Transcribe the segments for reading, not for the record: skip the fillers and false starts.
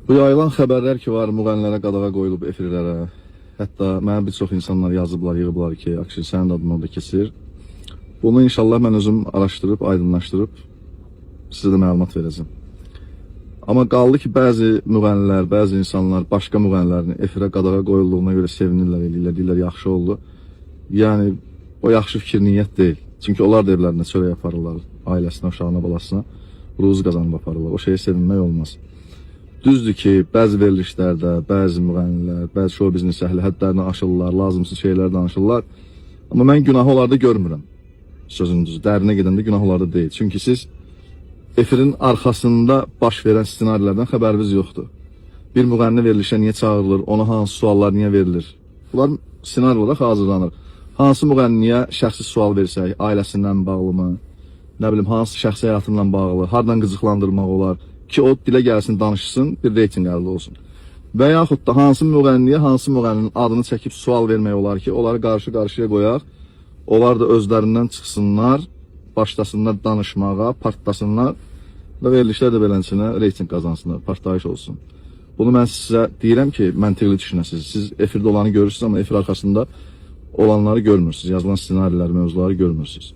Bu yayılan xəbərlər ki var, müğənnilərə qadağa qoyulub efirlərə. Hətta mənə bir çox insanlar yazıblar, yığıblar ki, Akşin sənin də adın orada keçir. Bunu inşallah mən özüm araşdırıb, aydınlaşdırıb sizə də məlumat verəcəm. Amma qaldı ki, bəzi müğənnilər, bəzi insanlar başqa müğənnilərin efirə qadağa qoyulduğuna görə sevinirlər, eləyirlər, deyirlər yaxşı oldu. Yəni o yaxşı fikir, niyyət deyil. Çünki onlar da evlərində çörək aparırlar, ailəsinə, uşağına, balasına ruzi qazanıb aparırlar. O şeyə sevinmək olmaz. Düzdür ki, bəzi verilişlərdə, bəzi müğənnilər, bəzi şou biznes əhli hədlərini aşırlar, lazımsız şeylər danışırlar. Amma mən günahı onlarda görmürəm. Sözün düzü, dərinə gedəndə günah onlarda deyil. Çünki siz efirin arxasında baş verən ssenarilərdən xəbəriniz yoxdur. Bir müğənni verilişə niyə çağırılır, ona hansı suallar niyə verilir? Bunlar ssenari olaraq hazırlanır. Hansı müğənniyə şəxsi sual versək, ailəsindən bağlı mı, nə bilim hansı şəxsi həyatından bağlı, hardan qıcıqlandırmaq olar ki, o dilə gəlsin, danışsın, bir reytinq əldə olsun. Və yaxud da hansı müğənniyə, hansı müğənninin adını çəkib sual vermək olar ki, onları qarşı-qarşıya qoyaq, onlar da özlərindən çıxsınlar, başlasınlar danışmağa, partlasınlar və verilişlər də beləsinə reytinq qazansınlar, partlayış olsun. Bunu mən sizə deyirəm ki, məntiqli düşünəsiniz. Siz efirdə olanı görürsünüz, amma efir arxasında olanları görmürsünüz. Yazılan ssenarilər, mövzuları görmürsünüz.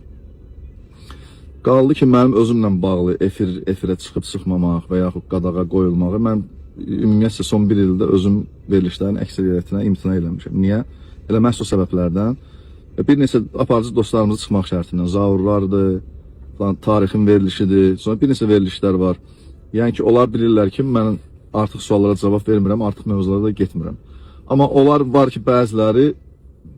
Qaldı ki, mənim özümlə bağlı efirə çıxıb çıxmamaq və yaxud qadağa qoyulmağı, mən ümumiyyətcə son bir ildə özüm verilişlərin əksəriyyətinə imtina eləmişəm. Niyə? Elə məhz o səbəblərdən. Və bir neçə aparıcı dostlarımızı çıxmaq şərti ilə, Zaurlardır, falan, tarixin verilişidir, sonra bir neçə verilişlər var. Yəni ki, onlar bilirlər ki, mən artıq suallara cavab vermirəm, artıq mövzulara da getmirəm. Amma onlar var ki, bəziləri,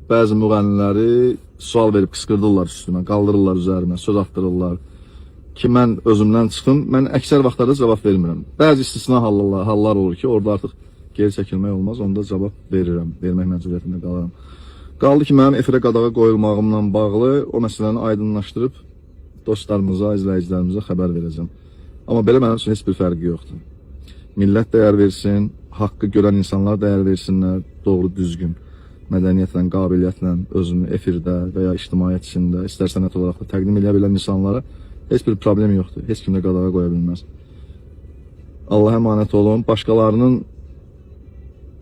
bəzi müğənniləri sual verib qışqırdırlar üstümə, qaldırırlar üzərimə, söz atdırırlar ki, mən özümdən çıxım. Mən əksər vaxtlarda cavab vermirəm. Bəzi istisna hallar olur ki, orada artıq geri çəkilmək olmaz, onda cavab verirəm, vermək məcburiyyətində qalıram. Qaldı ki, mənim efirə qadağa qoyulmağımla bağlı o məsələni aydınlaşdırıb dostlarımıza, izləyicilərimizə xəbər verəcəm. Amma belə mənim üçün heç bir fərqi yoxdur. Millət dəyər versin, haqqı görən insanlar dəyər versinlər, doğru düzgün mədəniyyətlə, qabiliyyətlə özünü efirdə və ya ictimaiyyət içində, istər sənət olaraq da təqdim edə bilən insanlara heç bir problem yoxdur. Heç kim də qadağa qoya bilməz. Allaha əmanət olun. Başqalarının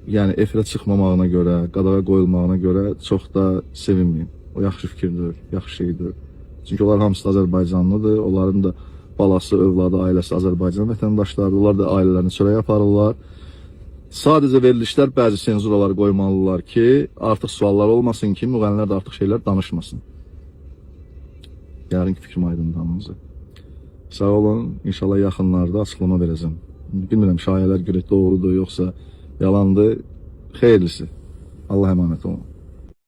yəni efirə çıxmamağına görə, qadağa qoyulmağına görə çox da sevinməyin. O yaxşı fikir deyil, yaxşı şey deyil. Çünki onlar hamısı da Azərbaycanlıdır. Onların da balası, övladı, ailəsi Azərbaycan vətəndaşlarıdır. Onlar da ailələrini çörək aparırlar. Sadəcə verilişlər bəzi senzuralar qoymalılar ki, artıq suallar olmasın ki, müğənnilər də artıq şeylər danışmasın. Yəqin ki, fikrim aydındır hamınıza. Sağ olun. İnşallah yaxınlarda açıqlama verəcəm. Bilmirəm şayələr görək doğrudur yoxsa yalandır. Xeyirlisi. Allah əmanət olun.